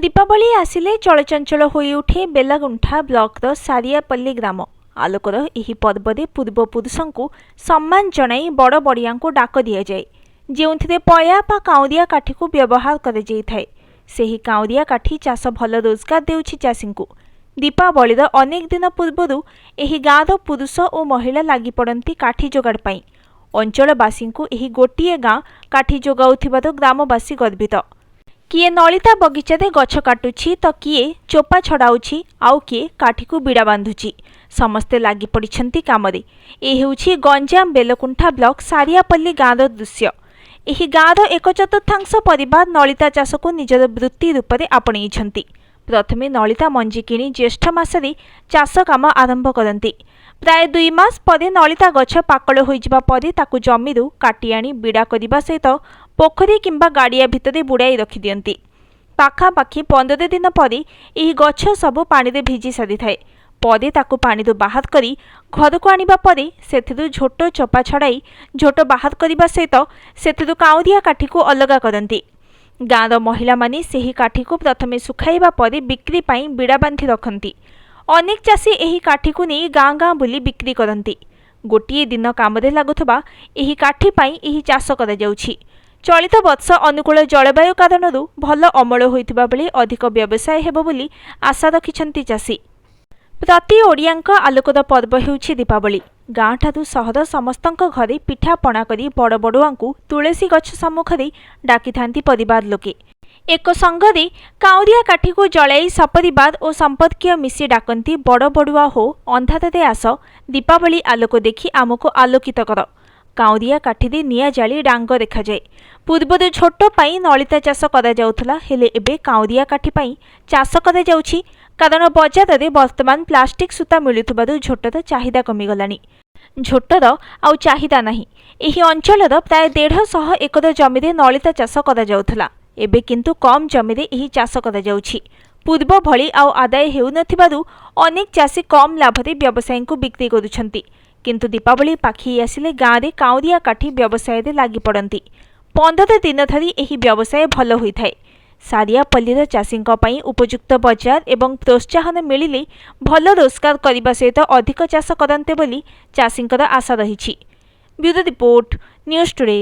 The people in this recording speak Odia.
ଦୀପାବଳି ଆସିଲେ ଚଳଚଞ୍ଚଳ ହୋଇଉଠେ ବେଲଗୁଣ୍ଠା ବ୍ଲକର ସାରିଆପଲ୍ଲୀ ଗ୍ରାମ। ଆଲୋକର ଏହି ପର୍ବରେ ପୂର୍ବପୁରୁଷଙ୍କୁ ସମ୍ମାନ ଜଣାଇ ବଡ଼ ବଡ଼ିଆଙ୍କୁ ଡାକ ଦିଆଯାଏ, ଯେଉଁଥିରେ ପୟା ବା କାଉଁରିଆ କାଠିକୁ ବ୍ୟବହାର କରାଯାଇଥାଏ। ସେହି କାଉଁରିଆ କାଠି ଚାଷ ଭଲ ରୋଜଗାର ଦେଉଛି ଚାଷୀଙ୍କୁ। ଦୀପାବଳିର ଅନେକ ଦିନ ପୂର୍ବରୁ ଏହି ଗାଁର ପୁରୁଷ ଓ ମହିଳା ଲାଗିପଡ଼ନ୍ତି କାଠି ଯୋଗାଡ଼ ପାଇଁ। ଅଞ୍ଚଳବାସୀଙ୍କୁ ଏହି ଗୋଟିଏ ଗାଁ କାଠି ଯୋଗାଉଥିବାରୁ ଗ୍ରାମବାସୀ ଗର୍ବିତ। କିଏ ନଳିତା ବଗିଚାରେ ଗଛ କାଟୁଛି ତ କିଏ ଚୋପା ଛଡ଼ାଉଛି, ଆଉ କିଏ କାଠିକୁ ବିଡ଼ା ବାନ୍ଧୁଛି। ସମସ୍ତେ ଲାଗିପଡ଼ିଛନ୍ତି କାମରେ। ଏ ହେଉଛି ଗଞ୍ଜାମ ବେଲକୁଣ୍ଠା ବ୍ଲକ ସାରିଆପଲ୍ଲୀ ଗାଁର ଦୃଶ୍ୟ। ଏହି ଗାଁର ଏକ ଚତୁର୍ଥାଂଶ ପରିବାର ନଳିତା ଚାଷକୁ ନିଜର ବୃତ୍ତି ରୂପରେ ଆପଣେଇଛନ୍ତି। ପ୍ରଥମେ ନଳିତା ମଞ୍ଜି କିଣି ଜ୍ୟେଷ୍ଠ ମାସରେ ଚାଷ କାମ ଆରମ୍ଭ କରନ୍ତି। ପ୍ରାୟ 2 ମାସ ପରେ ନଳିତା ଗଛ ପାକଳ ହୋଇଯିବା ପରେ ତାକୁ ଜମିରୁ କାଟି ଆଣି ବିଡ଼ା କରିବା ସହିତ ପୋଖରୀ କିମ୍ବା ଗାଡ଼ିଆ ଭିତରେ ବୁଡ଼ାଇ ରଖିଦିଅନ୍ତି। ପାଖାପାଖି 15 ଦିନ ପରେ ଏହି ଗଛ ସବୁ ପାଣିରେ ଭିଜି ସାରିଥାଏ। ପରେ ତାକୁ ପାଣିରୁ ବାହାର କରି ଘରକୁ ଆଣିବା ପରେ ସେଥିରୁ ଝୋଟ ଚୋପା ଛଡ଼ାଇ ଝୋଟ ବାହାର କରିବା ସହିତ ସେଥିରୁ କାଉଁରିଆ କାଠିକୁ ଅଲଗା କରନ୍ତି। ଗାଁର ମହିଳାମାନେ ସେହି କାଠିକୁ ପ୍ରଥମେ ଶୁଖାଇବା ପରେ ବିକ୍ରି ପାଇଁ ବିଡ଼ା ବାନ୍ଧି ରଖନ୍ତି। ଅନେକ ଚାଷୀ ଏହି କାଠିକୁ ନେଇ ଗାଁ ଗାଁ ବୁଲି ବିକ୍ରି କରନ୍ତି। ଗୋଟିଏ ଦିନ କାମରେ ଲାଗୁଥିବା ଏହି କାଠି ପାଇଁ ଏହି ଚାଷ କରାଯାଉଛି। ଚଳିତ ବର୍ଷ ଅନୁକୂଳ ଜଳବାୟୁ କାରଣରୁ ଭଲ ଅମଳ ହୋଇଥିବା ବେଳେ ଅଧିକ ବ୍ୟବସାୟ ହେବ ବୋଲି ଆଶା ରଖିଛନ୍ତି ଚାଷୀ। ପ୍ରତି ଓଡ଼ିଆଙ୍କ ଆଲୋକର ପର୍ବ ହେଉଛି ଦୀପାବଳି। ଗାଁଠାରୁ ସହର ସମସ୍ତଙ୍କ ଘରେ ପିଠାପଣା କରି ବଡ଼ ବଡ଼ୁଆଙ୍କୁ ତୁଳସୀ ଗଛ ସମ୍ମୁଖରେ ଡାକିଥାନ୍ତି ପରିବାର ଲୋକେ। ଏକ ସଙ୍ଗରେ କାଉଁରିଆ କାଠିକୁ ଜଳାଇ ସପରିବାର ଓ ସମ୍ପର୍କୀୟ ମିଶି ଡାକନ୍ତି, "ବଡ଼ ବଡ଼ୁଆ ହୋ, ଅନ୍ଧାରରେ ଆସ, ଦୀପାବଳି ଆଲୋକ ଦେଖି ଆମକୁ ଆଲୋକିତ କର।" କାଉଁରିଆ କାଠିରେ ନିଆଁ ଜାଳି ଡାଙ୍ଗ ଦେଖାଯାଏ। ପୂର୍ବରୁ ଝୋଟ ପାଇଁ ନଳିତା ଚାଷ କରାଯାଉଥିଲା, ହେଲେ ଏବେ କାଉଁରିଆ କାଠି ପାଇଁ ଚାଷ କରାଯାଉଛି। କାରଣ ବଜାରରେ ବର୍ତ୍ତମାନ ପ୍ଲାଷ୍ଟିକ ସୂତା ମିଳୁଥିବାରୁ ଝୋଟର ଚାହିଦା କମିଗଲାଣି। ଝୋଟର ଆଉ ଚାହିଦା ନାହିଁ। ଏହି ଅଞ୍ଚଳର ପ୍ରାୟ 150 ଏକର ଜମିରେ ନଳିତା ଚାଷ କରାଯାଉଥିଲା। ଏବେ କିନ୍ତୁ କମ୍ ଜମିରେ ଏହି ଚାଷ କରାଯାଉଛି। ପୂର୍ବ ଭଳି ଆଉ ଆଦାୟ ହେଉନଥିବାରୁ ଅନେକ ଚାଷୀ କମ୍ ଲାଭରେ ବ୍ୟବସାୟୀଙ୍କୁ ବିକ୍ରି କରୁଛନ୍ତି। କିନ୍ତୁ ଦୀପାବଳି ପାଖେଇ ଆସିଲେ ଗାଁରେ କାଉଁରିଆ କାଠି ବ୍ୟବସାୟରେ ଲାଗିପଡ଼ନ୍ତି। 15 ଦିନ ଧରି ଏହି ବ୍ୟବସାୟ ଭଲ ହୋଇଥାଏ। ସାରିଆପଲ୍ଲୀର ଚାଷୀଙ୍କ ପାଇଁ ଉପଯୁକ୍ତ ବଜାର ଏବଂ ପ୍ରୋତ୍ସାହନ ମିଳିଲେ ଭଲ ରୋଜଗାର କରିବା ସହିତ ଅଧିକ ଚାଷ କରନ୍ତେ ବୋଲି ଚାଷୀଙ୍କର ଆଶା ରହିଛି। Bureau report, news today.